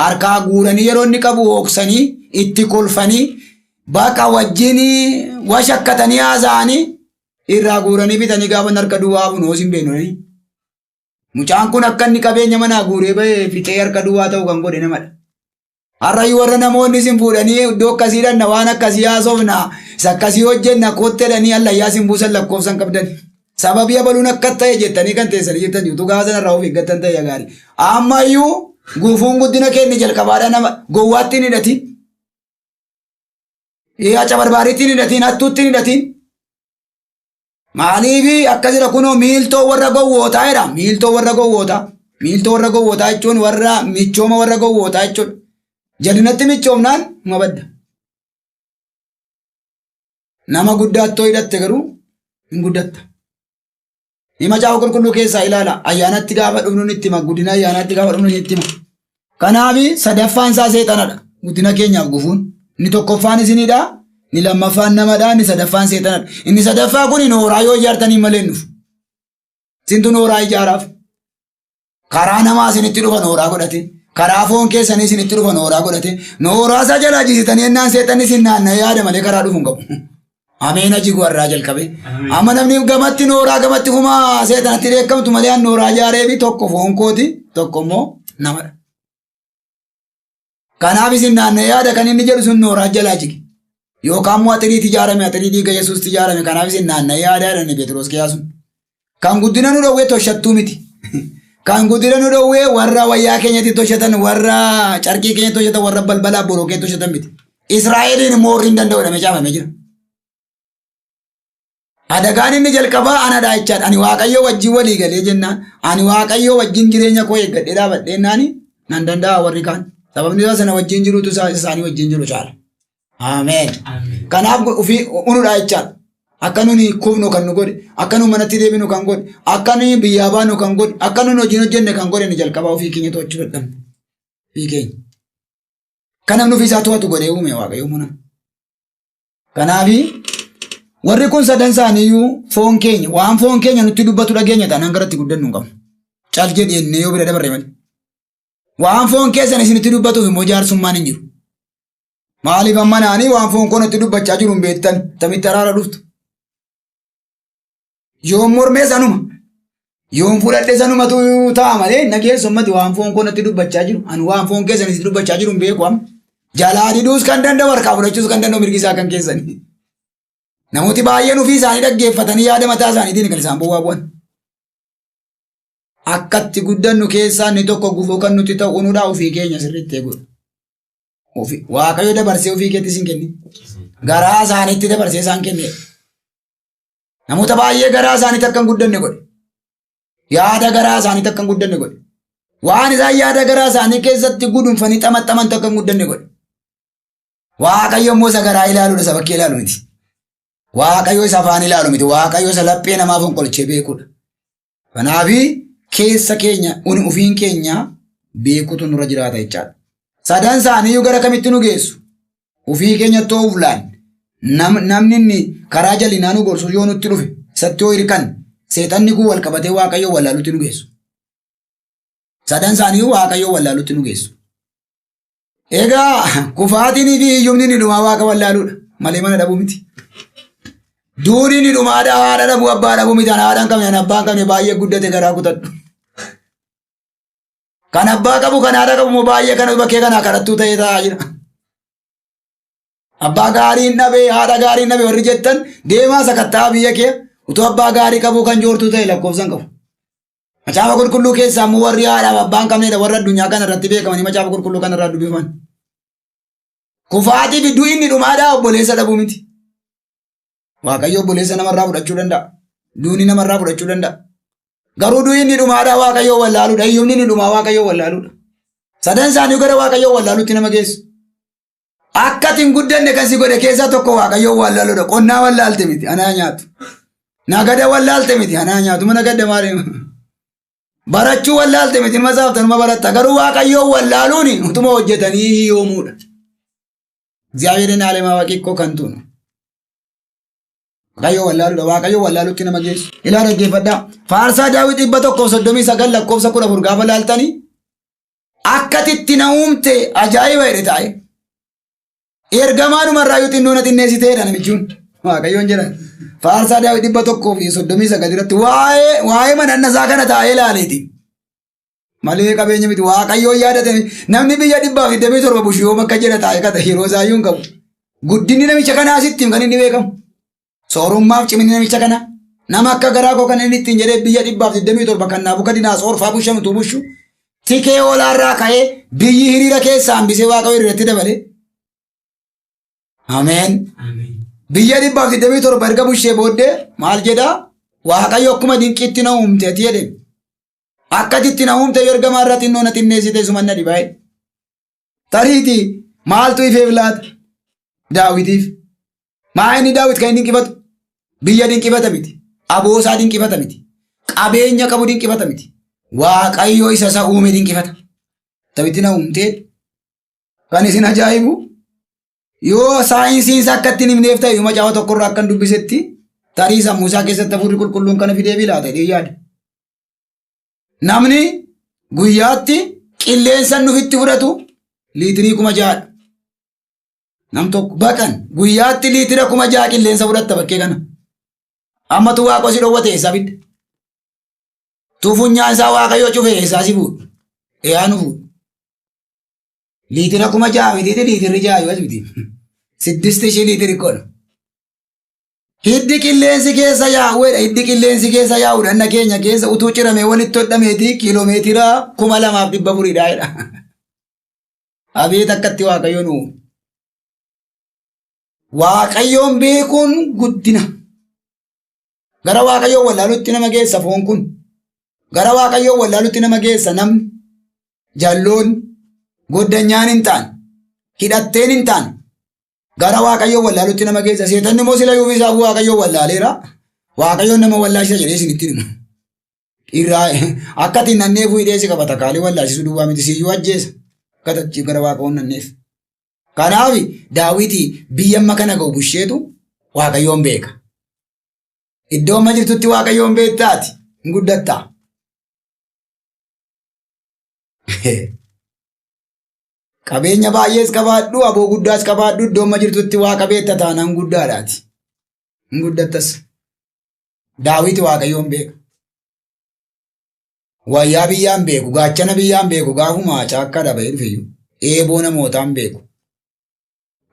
Harkaa guuranii yeroo inni qabu hooksanii itti kolfanii baqa wajjin washakkatanii haasa'anii irraa guuranii bitanii gaafa harka duwwaa hafu noos hin beeknu. Mucaan kun akka inni qabeenya manaa guuree bahee fixee harka duwwaa ta'u kan godhe namadha. Har'ayyuu warra namoonni isin fuudhanii iddoo akkasii dhanna waan akkasii haasofna isa akkasii hojjenna kotteedhanii allayyaa isin buusan lakkoofsan qabdan. Sababii abaluun akka ta'e jettanii kan teessanii jirtan jirtu gaafa sanarraa of eeggattan ta'e gaarii. Ammayyuu gufuun guddina keenya jalqabaadha nama gowwaatti hin hidhatin. Acabarbaariitti hin hidhatin hattuutti hin hidhatin. Maaliif akkas jedha kunoo miiltoo warra gowwootaa jedha. Miiltoo warra gowwootaa. Miiltoo warra gowwootaa jechuun warra michooma warra gowwootaa jechuudha. Jallinatti michoomnaan numa badda. Nama guddaatti yoo hidhatte garuu hin guddatta. Ni macaafa qulqulluu keessaa ilaala. Ayyaanatti gaafa dhufnu nitti hima. Guddina ayyaanaatti gaafa dhufnu nitti hima. Kanaaf sadaffaan isaa seexanadha. Guddina keenyaaf gufuun. Inni tokkoffaan isinidha. Inni lammaffaan namadha. Inni sadaffaan seexanadha. Inni sadaffaa kun nooraa yoo ijaartanii malee hin dhufu. Isintu nooraa ijaaraaf. Karaa namaa isinitti dhufa nooraa godhate. Karaa foon keessanii isinitti dhufa nooraa godhate. Nooraa isaa jalaa jisitanii ennaan seexanni isin naanna'ee yaada malee karaa dhufu hin qabu. Ameen aji warraa jalqabe. Amma namni gamatti nooraa gamatti fumaa seexanatti dheekkamtu malee an nooraa ijaareefi tokko foon kooti tokko immoo namadha. Kanaaf isin naanna'ee yaada kan inni jedhu sun nooraa jalaa jige. Yookaan immoo axiriitti ijaarame axirii dhiiga Yesuusti ijaarame kanaaf isin naanna'ee yaada jedhani Pheexiroos keessa sun. Kan guddina nu dhowwee toshattuu miti. Kan guddina nu dhowwee warra wayyaa keenyatti toshatan warra carqii keenyatti toshatan warra balbala boroo keenya toshatan miti. Israa'eliin immoo warri hin danda'u jedhamee caafamee jira. Adagaan inni jalqabaa anadha jechaadha. Ani Waaqayyoo wajjin walii galee jennaan ani Waaqayyoo wajjin jireenya koo eeggadhee dhaabadhee jennaan nan danda'a warri kaan. Sababni isaa sana wajjin jirutu isaanii wajjin jiru caala. Ameen. Kanaaf ofii unudha jechaadha. Akka nuni kufnu kan nu godhe, akka nu manatti deebinu kan godhe, akka nuni biyyaa baanu kan godhe, akka nuni hojiin hojjenne kan godhe inni jalqabaa ofii keenya to'achuu dadhabne. Ofii keenya. Kan namni ofiisaa to'atu godhee uume Waaqayyo nama. Kanaafi warri kun sadan isaaniiyyuu foon keenya waan foon keenya nutti dubbatu dhageenya taanaan garatti guddannu hin qabnu. Cal jedhi jennee yoo bira dabarre malee. Waan foon keessan isinitti dubbatuuf immoo jaarsummaan hin jiru. Maaliif amma naanii waan foon koo natti dubbachaa jiru hin beektan tamitti araara dhuftu. Yoon mormee sanuma. Yoon fudhadhe sanumatu ta'a malee na keessummati waan foon koo natti dubbachaa jiru. Ani waan foon keessan isinitti dubbachaa jiru hin beeku amma. Jalaa diduus kan danda'u harkaa fudhachuus kan danda'u mirgi isaa kan keessani. Namooti baay'een ofii isaanii dhaggeeffatanii yaada mataa isaaniitiin kan isaan bowwaa bu'an. Akkatti guddannu keessaa inni tokko gufuu kan nuti ta'u nudha ofii keenya sirriitti eeguudha. Waaqayyo dabarsee ofii keetti sin kenni. Garaa isaaniitti dabarsee isaan kenne. Namoota baay'ee garaa isaaniitti akka hin guddanne godhe. Yaada garaa isaaniitti akka hin guddanne godhe. Waan isaan yaada garaa isaanii keessatti gudunfanii xamaxamantu akka hin guddanne godhe. Waaqayyo immoo isa garaa ilaaluudha isa bakkee ilaalu miti. Waaqayyo isa afaan ilaalu miti. Waaqayyo isa laphee namaa fonqolchee beekudha. Kanaafi keessa keenya ofiin keenya beekutu nurra jiraata jechaadha. Sadan isaaniiyyuu gara kamitti nu geessu? Ofii keenya too'uuf laan. Namni inni karaa jallinaa nu gorsu yoo nutti dhufe isatti yoo hirkan seexanni kun wal qabatee Waaqayyo wallaalutti nu geessu. Sadan isaaniiyyuu Waaqayyo wallaalutti nu geessu. Egaa kufaatiin fi hiyyumni inni dhumaa Waaqa wallaaluudha malee mana dhabuu miti. Duuni inni dhumaadha haadha dhabuu abbaa dhabuu miti. Ani haadha hin qabne ani abbaa hin qabne baay'ee guddate garaa kutadhu. Kan abbaa qabu kan haadha qabu immoo baay'ee kana bakkee kanaa kadhattuu ta'ee taa'aa jira. Abbaa gaariin dhabee haadha gaariin dhabee warri jettan deemaa sakattaa biyya kee utuu abbaa gaarii qabuu kan joortuu ta'e lakkoofsa hin qabu. Macaafa qulqulluu keessaa immoo warri haadhaaf abbaa hin qabnedha warra addunyaa kana irratti beekamanii macaafa qulqulluu kana irraa dubbifaman. Kufaatii fi du'i inni dhumaadhaa obboleessa dhabuu miti. Waaqayyo obboleessa namarraa fudhachuu danda'a. Duuni namarraa fudhachuu danda'a. Garuu du'i inni dhumaadhaa Waaqayyo wallaaluudha. Hiyyumni inni dhumaa Waaqayyo wallaaluudha. Sadan isaanii gara Waaqayyo wallaaluutti nama geessu. Akka ati hin guddanne kan si godhe keessaa tokko Waaqayyo wallaaluudha. Qonnaa wallaalte miti anaa nyaatu. Nagada wallaalte miti anaa nyaatu. Mana gadda maali? Barachuu wallaalte miti ilma isaaf tanuma baratta. Garuu Waaqayyo wallaaluun utuma hojjetanii hiyyoomuudha. እግዚአብሔርን አለማወቅ እኮ ከንቱ ነው። Waaqayyo wallaaluudha. Waaqayyo wallaaluutti nama geessu. Ilaa dhaggeeffadhaa. Faarsaa Daawit 139 lakkoofsa 14 gaafa laaltanii akkatitti na uumte ajaa'iba jedhe taa'e. Ergamaanumarraa yoo xinnoo na xinneessiteedha namichuun. Waaqayyoon jedhan. Faarsaa Daawit 139 irratti waa'ee mananna isaa kana taa'ee ilaaleeti. Malee qabeenya miti Waaqayyoon yaadate namni biyya 127 bushu yoom akka jedha taa'e kata yeroo isaayyuu hin qabu. Guddinni namicha kanaa sitti kan inni beekamu. Soorummaaf ciminni namicha kanaa. Nama akka garaa koo kan inni ittiin jedhee biyya 127 kan Naabukadinaasoor fa'aa bushan utuu bushu tikee hoolaarraa ka'ee biyyi hiriira keessaa hambisee Waaqayyo hiriiratti dabale. Ameen. Biyya 127 erga bushee booddee maal jedhaa? Waaqayyo akkuma dinqiitti na uumte ati jedhe. Akka itti na uumte yoo ergamaa irraa xinnoo na xinneessite suman na dhibaa'e. Tariitii maaltu ifeef laata? Daawitiif. Maa inni Daawit kan inni dinqifatu? Biyya dinqifata miti. Aboosaa dinqifata miti. Qabeenya qabu dinqifata miti. Waaqayyo isa isa uume dinqifata. Tabitti na uumtee kan isin ajaa'ibu yoo saayinsiin isaa akka ittiin himneef ta'e macaafa tokkorraa akkan dubbisetti tarii sammuu isaa keessatti hafuurri qulqulluun kana fidee bilaata jedhee yaada. Namni guyyaatti qilleensa inni ofitti fudhatu liitirii 6,000dha. Nam tokko baqan guyyaatti liitira 6,000 qilleensa fudhatta bakkee kana. Ammatu waaqa si dhowwate eessaa fidda? Tu funyaan isaa waaqayyo cufe eessaa si fuudhu? Eeyaa nu fuudhu? Liitira 6,000 mitiiti liitirri ja'a yoo as miti. Siddisti ishii liitiri kola. Hiddi qilleensi keessa yaa'uudha. Hiddi qilleensi keessa yaa'u dhanna keenya keessa utuu ciramee walitti hodhameeti kiiloomeetira 2,400dha jedha. Abeet akkatti Waaqayyo nu uume. Waaqayyoon beekuun guddina. Gara Waaqayyoon wallaalutti nama geessa foon kun. Gara Waaqayyoon wallaalutti nama geessa namni. Jalloon goddanyaan hin taane. Hidhatteen hin taane. Gara Waaqayyoon wallaalutti nama geessa. Seexanni immoo sila yuufii isaa Waaqayyoon wallaaleera. Waaqayyoon nama wallaalchisa jedhee isinitti himu. Irraa akka ittiin nanneefuu hidhee si qabata kaalee wallaalchisuu duwwaa miti siyyuu ajjeesa. Akka gara Waaqayyoon nanneef. Kanaaf Daawiti biyya amma kana ga'u busheetu Waaqayyoon beeka. Iddoo amma jirtutti Waaqayyoon beektaati hin guddattaa. Qabeenya baay'ees qabaadhu, aboo guddaas qabaadhu, iddoo amma jirtutti Waaqa beekta taanaan guddaadhaati. Hin guddattas. Daawiti Waaqayyoon beeka. Wayyaa biyyaan beeku, gaachana biyyaan beeku, gaafuma caakkaadha bahee dhufeyyuu. Eeboo namootaan beeku.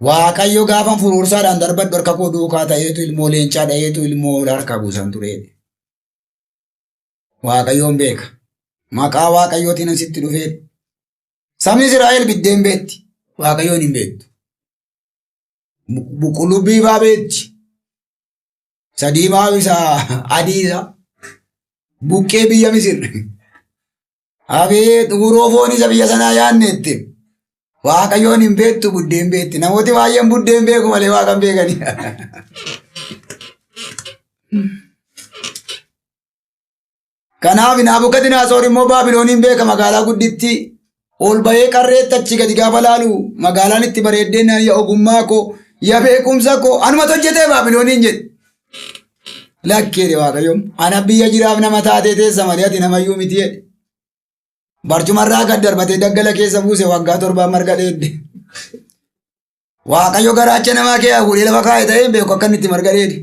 Waaqayyo gaafa furuursaadhaan darbadhu harka koo duukaa ta'eetu ilmoo leencaa dha'eetu ilmoo hoolaa harkaa buusan ture. Waaqayyoon beeka. Maqaa Waaqayyootiin asitti dhufee. Sabni Israa'el biddeen beekti. Waaqayyoon hin beektu. Buqulubbii faa beekti. Isa diimaa isa adii isa buqqee biyya Misir. Abeet uroo foon isa biyya sanaa yaadne itti. Waaqayyoon hin beektu buddeen beekti. Namooti baay'een buddeen beeku malee waaqa hin beekani. Kanaaf Naabukadinaasoor immoo Baabilooniin beeka magaalaa gudditti ol bahee qarreetti achi gadi gaafa laalu magaalaan itti bareeddeen ya ogummaa koo ya beekumsa koo anumatu hojjetee Baabilooniin jedhe. Lakkeedhe Waaqayyo ana biyya jiraaf nama taatee teessa malee ati namayyuu miti jedhe. Barcumarraa gad darbatee daggala keessa buuse waggaa torbaa marga dheedde. Waaqayyo garaacha namaa kee fuudhee lafa kaa'e ta'ee hin beeku akka inni itti marga dheede.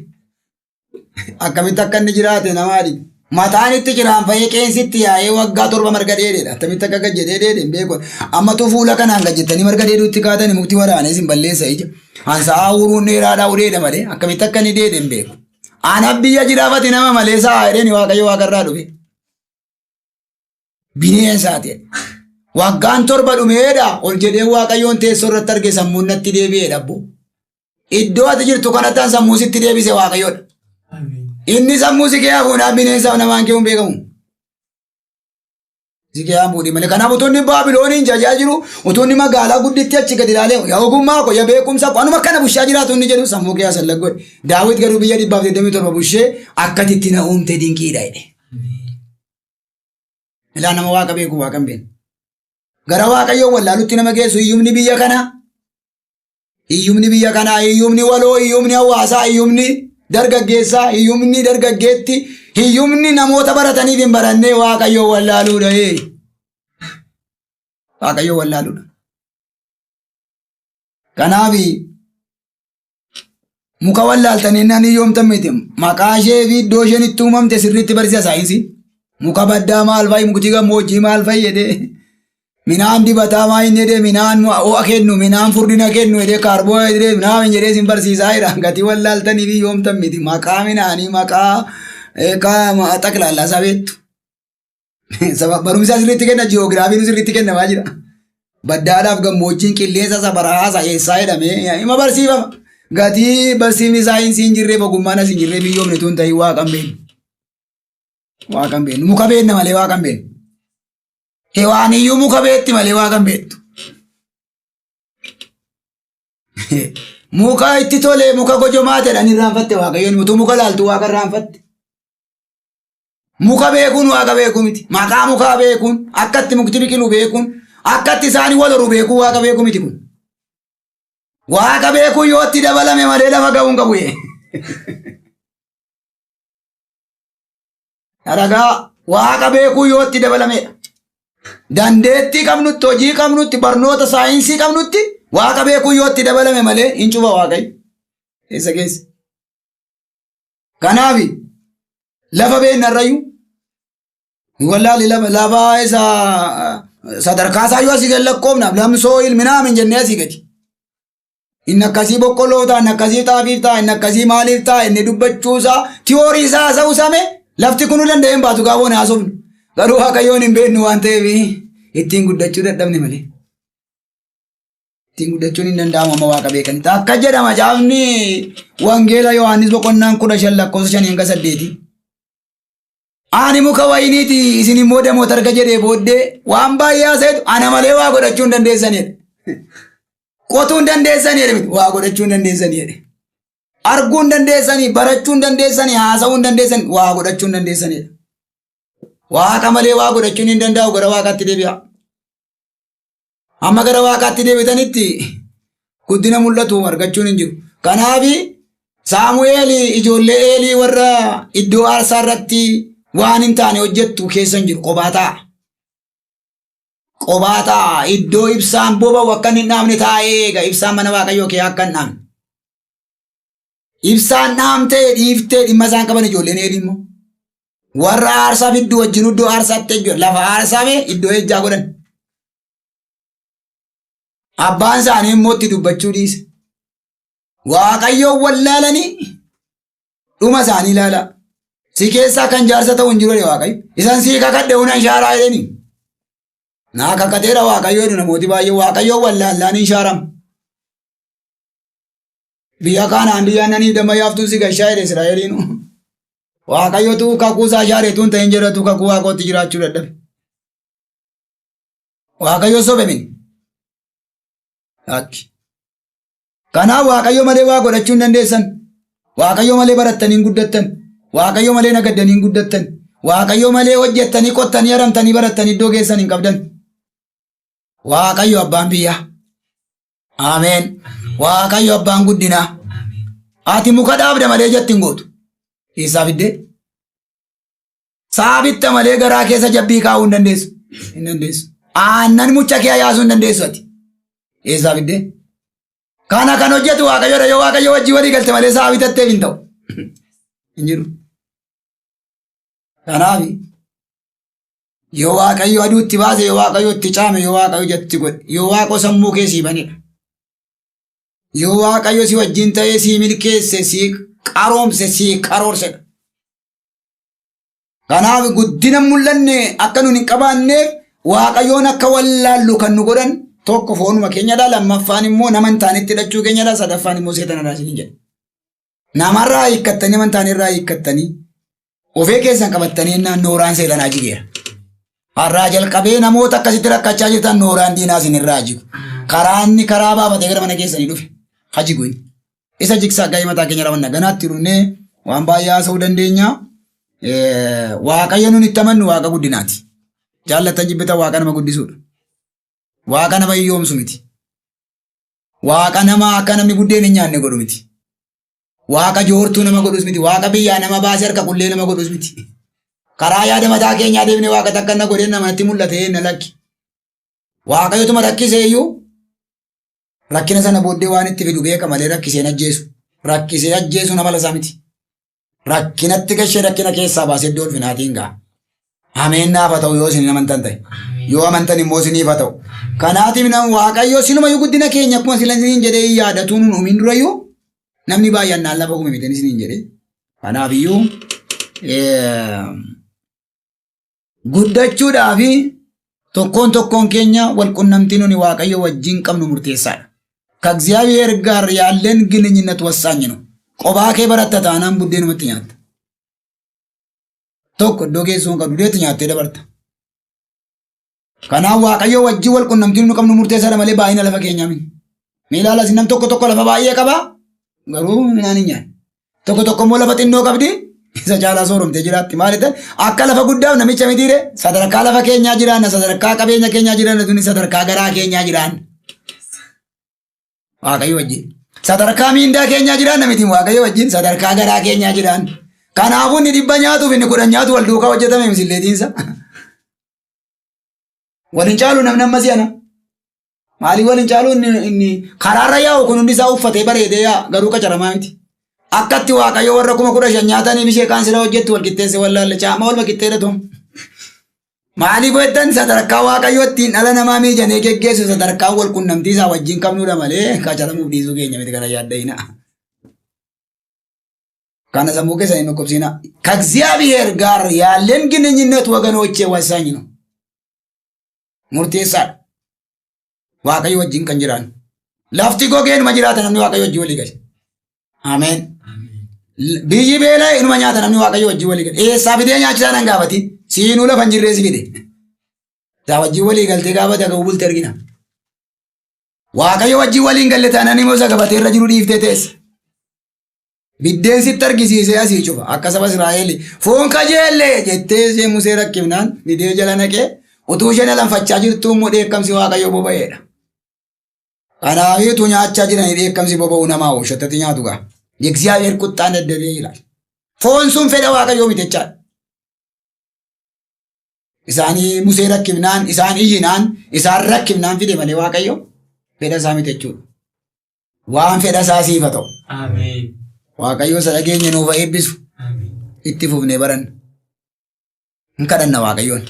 Akkamitti akka inni jiraate namaa dhibu. Mataan itti ciraanfa'ee qeensi itti yaa'ee waggaa torba marga dheededha. Akkamitti akka gad jedhee dheede hin beeku. Ammatu fuula kanaan gad jettanii marga dheeduutti kaatanii mukti waraanee isin balleessa ija. Ansaa uruun dheeraadhaa ureedha malee akkamitti akka inni dheede hin beeku. Ana biyya jiraafate nama malee sa'a jedheen Waaqayyo waaqarraa dhufe. Bineensaati. Waggaan torba dhumeedha ol jedhee Waaqayyoon teessoo irratti arge sammuun natti deebi'eedha abbo. Iddoo ati jirtu kanatti an sammuu sitti deebise Waaqayyoodha. Inni sammuu si kee hafuudhaan bineensaaf namaan kee hin beekamu. Si kee hafuudhi malee. Kanaaf utuu inni Baabilooniin jajaa jiru, utuu inni magaalaa gudditti achi gadi ilaalee yaa ogummaa koo yaa beekumsa koo anuma kana bushaa jiraatu inni jedhu sammuu kee asan laggodhe. Daawit garuu biyya 127 bushee akkati itti na uumte dinqiidha jedhe. Ilaa nama waaqa beeku waaqa hin beekne. Gara waaqayyoo wallaalutti nama geessu hiyyumni biyya kanaa. Hiyyumni biyya kanaa, hiyyumni waloo, hiyyumni hawaasaa, hiyyumni dargaggeessaa, hiyyumni dargaggeetti, hiyyumni namoota barataniif hin barannee waaqayyoo wallaaluudha. Ee. Waaqayyoo wallaaluudha. Kanaaf muka wallaaltanii naan hiyyoomtan miti. Maqaa ishee fi iddoo isheen itti uumamte sirriitti barsiisa saayinsiin. Muka baddaa maal fa'i, mukti gammoojjii maal fa'i jedhee. Minaan dibataa maa inni jedhee minaan ho'a kennu, minaan furdina kennu jedhee kaarboohayidireet minaan jedhee isin barsiisaa jira. Gatii wallaaltanii fi hiyyoomtan miti. Maqaa minaanii maqaa xaqlaallaa isaa beektu. Barumsa sirriitti kenna ji'oogiraafiin sirriitti kennamaa jira. Baddaadhaaf gammoojjiin qilleensa isa barahaa isa eessaa jedhamee hima barsiifama. Gatii barsiifni saayinsii hin jirreef ogummaan as hin jirreef hiyyoomne tun ta'ii waaqa hin beeknu. Waaqa hin beeknu. Muka beekna malee waaqa hin beeknu. Hewaan iyyuu muka beekti malee waaqa hin beektu. Muka itti tolee muka gojomaa jedhan irraanfatte waaqayyoon utuu muka laaltu waaqa irraanfatte. Muka beekuun waaqa beekuu miti. Maqaa mukaa beekuun akka itti mukti biqilu beekuun akka itti isaanii wal horu beekuun waaqa beekuu miti kun. Waaqa beekuun yoo itti dabalame malee lafa ga'uu hin qabu. Dharagaa waaqa beekuu yoo itti dabalamedha. Dandeettii qabnutti, hojii qabnutti, barnoota saayinsii qabnutti waaqa beekuu yoo itti dabalame malee hin cufa waaqayyo. Eessa keessa? Kanaaf lafa beeknarrayyuu wallaali lafa lafa isa sadarkaa isaa yoo asii gad lakkoofna lamsoo ilminaa min jennee asii gadi. Inni akkasii boqqolloo ta'a, inni akkasii xaafiif ta'a, inni akkasii maaliif ta'a, inni dubbachuusaa, tiyoorii isaa haasa'uu same lafti kunuu danda'ee hin baatu gaafa haasofnu. Garuu Waaqayyoon hin beeknu waan ta'eef ittiin guddachuu dadhabne malee. Ittiin guddachuun hin danda'amu amma Waaqa beekanitti. Akka jedha macaafni Wangeela Yohaannis boqonnaan 15 lakkoofsa 5 hanga 8. Ani muka wayiniiti isin immoo damoota erga jedhee booddee waan baay'ee haasa'etu ana malee waa godhachuu hin dandeessanidha. Qotuu hin dandeessanii jedhe miti. Waa godhachuu hin dandeessanii jedhe. Arguu hin dandeessanii, barachuu hin dandeessanii, haasa'uu hin dandeessanii, waa godhachuu hin dandeessanii jedhe. Waaqa malee waa godhachuun hin danda'u gara waaqaatti deebi'a. Amma gara waaqaatti deebitanitti Guddina mul'atu argachuun hin jiru. Kanaaf Saamu'eel ijoollee Eelii warra iddoo aarsaa irratti waan hin taane hojjettu keessa hin jiru qobaa taa'a. Qobaa taa'a iddoo ibsaan boba'u akka hin dhaamne taa'ee eega ibsaan mana Waaqayyoo kee akka hin dhaamne. Ibsaan dhaamtee dhiiftee dhimma isaan qaban ijoolleen Eelii immoo. Warra aarsaa fiddu wajjin iddoo aarsaatti ejju lafa aarsaa fi iddoo ejjaa godhan. Abbaan isaanii immoo itti dubbachuu dhiise. Waaqayyoon wallaalanii dhuma isaanii ilaala. Si keessaa kan jaarsa ta'u hin jiru jedhe Waaqayyo. Isan sii kakadhe hunan shaaraa jedheni. Naa kakateera Waaqayyo jedhu namooti baay'ee Waaqayyoon wallaallaan hin shaaramu. Biyya Kaanaan biyya aannanii damma yaaftuun si gashaa jedhe Israa'eliinu. Waaqayyotu kakuu isaa shaareetu hin ta'in jedhatu kakuu waaqootti jiraachuu dadhabe. Waaqayyo sobe mini. Lakki. Kanaaf Waaqayyo malee waa godhachuu hin dandeessan. Waaqayyo malee barattanii hin guddattan. Waaqayyo malee nagaddanii hin guddattan. Waaqayyo malee hojjettanii qottanii haramtanii barattanii iddoo geessan hin qabdan. Waaqayyo abbaan biyyaa. Ameen. Waaqayyo abbaan guddinaa. Ati muka dhaabda malee jatti hin gootu. Eessaa fiddee? Saabitta malee garaa keessa jabbii kaa'uu hin dandeessu. Hin dandeessu. Aannan mucha kee yaasuu hin dandeessu ati. Eessaa fiddee? Kana kan hojjetu Waaqayyoodha. Yoo Waaqayyo wajjin walii galte malee sa'a bitatteef hin ta'u. Hin jiru. Kanaaf yoo Waaqayyo aduu itti baase, yoo Waaqayyo itti caame, yoo Waaqayyo jatti godhe, yoo Waaqo sammuu kee sii banedha. Yoo Waaqayyo si wajjin ta'ee sii milkeesse, sii qaroomse, sii karoorsedha. Kanaaf guddina mul'anne akka nun hin qabaanneef Waaqayyoon akka wallaallu kan nu godhan tokko foonuma keenyadha, lammaffaan immoo nama hin taanetti hidhachuu keenyadha, sadaffaan immoo seexanadha isiniin jedha. Namarraa hiikkattanii nama hin taanerraa hiikkattanii ofee keessan qabattanii jennaan nooraan seexanaa jigeera. Har'aa jalqabee namoota akkasitti rakkachaa jirtan nooraan diinaa isinirraa jigu. Karaa inni karaa baafatee gara mana keessanii dhufe ha jigu inni. Isa jigsaa ga'ee mataa keenya raawwanna. Ganaatti dhufnee waan baay'ee haasa'uu dandeenya. Waaqayyo nun itti amannu waaqa guddinaati. Jaallattan jibbitan waaqa nama guddisuudha. Waaqa nama hiyyoomsu miti. Waaqa nama akka namni buddeen hin nyaanne godhu miti. Waaqa joortuu nama godhus miti. Waaqa biyyaa nama baasee harka qullee nama godhus miti. Karaa yaada mataa keenyaa deemnee waaqa takka na godhee namatti mul'ate na lakki. Waaqayyotuma rakkisee iyyuu rakkina sana booddee waan itti fidu beeka malee rakkisee hin ajjeesu. Rakkisee ajjeesuun amala isaa miti. Rakkinatti gashee rakkina keessaa baasee iddoo ulfinaatiin ga'a. Ameen naaf haa ta'u yoo isin hin amantan ta'e. Yoo amantan immoo isiniif haa ta'u. Kanaatiif nama Waaqayyo silumayyuu guddina keenya akkuma sila isiniin jedhee hin yaadatu nun uumin durayyuu namni baay'annaan lafa uume miti isiniin jedhee. Kanaaf iyyuu guddachuudhaa fi tokkoon tokkoon keenya wal qunnamtii nuni Waaqayyo wajjin qabnu murteessaadha. ከእግዚአብሔር ጋር ያለን ግንኙነት ወሳኝ ነው። Qobaa kee baratta taanaan buddeenumatti nyaatta. Tokko iddoo geessuu hin qabdu deetti nyaattee dabarta. Kanaaf Waaqayyo wajjin wal qunnamtiin nu qabnu murteessaadha malee baay'ina lafa keenyaa miti. Mee ilaala nam tokko tokko lafa baay'ee qaba garuu midhaan hin nyaanne. Tokko tokko immoo lafa xinnoo qabdi isa caalaa sooromtee jiraatti. Maal jettan akka lafa guddaaf namicha mitiire sadarkaa lafa keenyaa jiraanna sadarkaa qabeenya keenyaa jiraanna tuni sadarkaa garaa keenyaa jiraanna. Waaqayyo wajjin. Sadarkaa miindaa keenyaa jiraanna miti Waaqayyo wajjin sadarkaa garaa keenyaa jiraanna. Kanaafuu inni dhibba nyaatuuf inni kudhan nyaatu wal duukaa hojjetame misilleetiinsa. Wal hin caalu namni amma si'ana. Maalii wal hin caalu inni inni karaarra yaa'u kun hundi isaa uffatee bareedee yaa'a garuu qacaramaa miti. Akkatti Waaqayyo warra 15,000 nyaatanii ishee kaan sira hojjettu wal qixxeesse wallaalle caama walma qixxeedha ta'u. Maaliif jettan sadarkaa Waaqayyo ittiin dhala namaa miijanee geggeessu sadarkaa wal qunnamtii isaa wajjin qabnudha malee qacaramuuf dhiisuu keenya miti kana yaadda'ina. Kana sammuu keessan hin dhukkubsiina. ከእግዚአብሔር ጋር ያለን ግንኙነት ወገኖቼ ወሳኝ ነው። Murteessaadha. Waaqayyo wajjin kan jiraannu. Lafti gogee inuma jiraata namni Waaqayyo wajjin walii gale. Ameen. Biyyi beela'e inuma nyaata namni Waaqayyo wajjin walii gale. Eessaa fidee nyaachisaa nan gaafati. Siinuu lafa hin jirree si fide. Isaa wajjin walii galtee gaafate akka bulte argina. Waaqayyo wajjin waliin galle taanaan immoo isa gabatee irra jiru dhiiftee teessa. Biddeen sitti argisiisee asii cufa akka saba Israa'el foon kajeelle jettee ishee Musee rakkifnaan fidee jala naqee utuu isheen alanfachaa jirtuu immoo dheekkamsi Waaqayyo boba'eedha. Kanaafiitu nyaachaa jiranii dheekkamsi boba'u namaa ooshatatti nyaatu gaa. የእግዚአብሔር ቁጣ ነደደ ይላል። Foon sun fedha Waaqayyoo miti jechaadha. Isaanii Musee rakkifnaan, isaan iyyinaan, isaan rakkifnaan fide malee Waaqayyo fedha isaa miti jechuudha. Waan fedha isaa siif haa ta'u. Ameen. Waaqayyo isa dhageenye nuuf haa eebbisu. Ameen. Itti fufnee baranna. Hin kadhanna Waaqayyoon.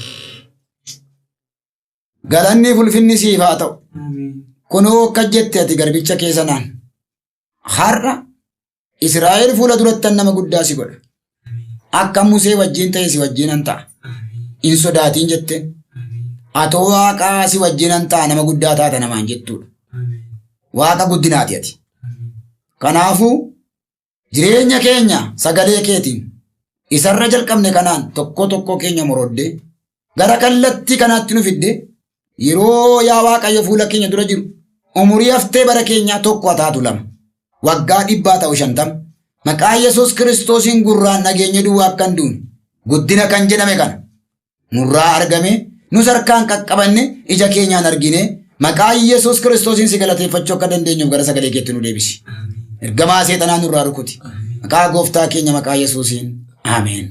Galanni fulfinni siif haa ta'u. Ameen. Kunoo akka jette ati garbicha kee sanaan. Har'a Israa'el fuula durattan nama guddaa si godha. Akka Musee wajjin ta'e si wajjinan ta'a. Ameen. Hin sodaatiin jette. Ameen. Atoo Waaqaa si wajjinan ta'a nama guddaa taata namaan jettuudha. Ameen. Waaqa guddinaati ati. Ameen. Kanaafuu jireenya keenya sagalee keetiin isarra jalqabne kanaan tokko tokko keenya moroddee gara kallattii kanaatti nu fidde yeroo yaa Waaqayyo fuula keenya dura jiru umurii haftee bara keenyaa tokko haa taatu lama waggaa 100 ta'u 50 maqaa Yesuus Kiristoosiin gurraan dhageenye duwwaa akka hin duune guddina kan jedhame kana nurraa argame nus harkaan qaqqabanne ija keenyaan argine maqaa Yesuus Kiristoosiin si galateeffachuu akka dandeenyuuf gara sagalee keetti nu deebisi. Ameen. Ergamaa seexanaa nurraa rukuti. Ameen. Maqaa gooftaa keenya maqaa Yesuusiin. Ameen.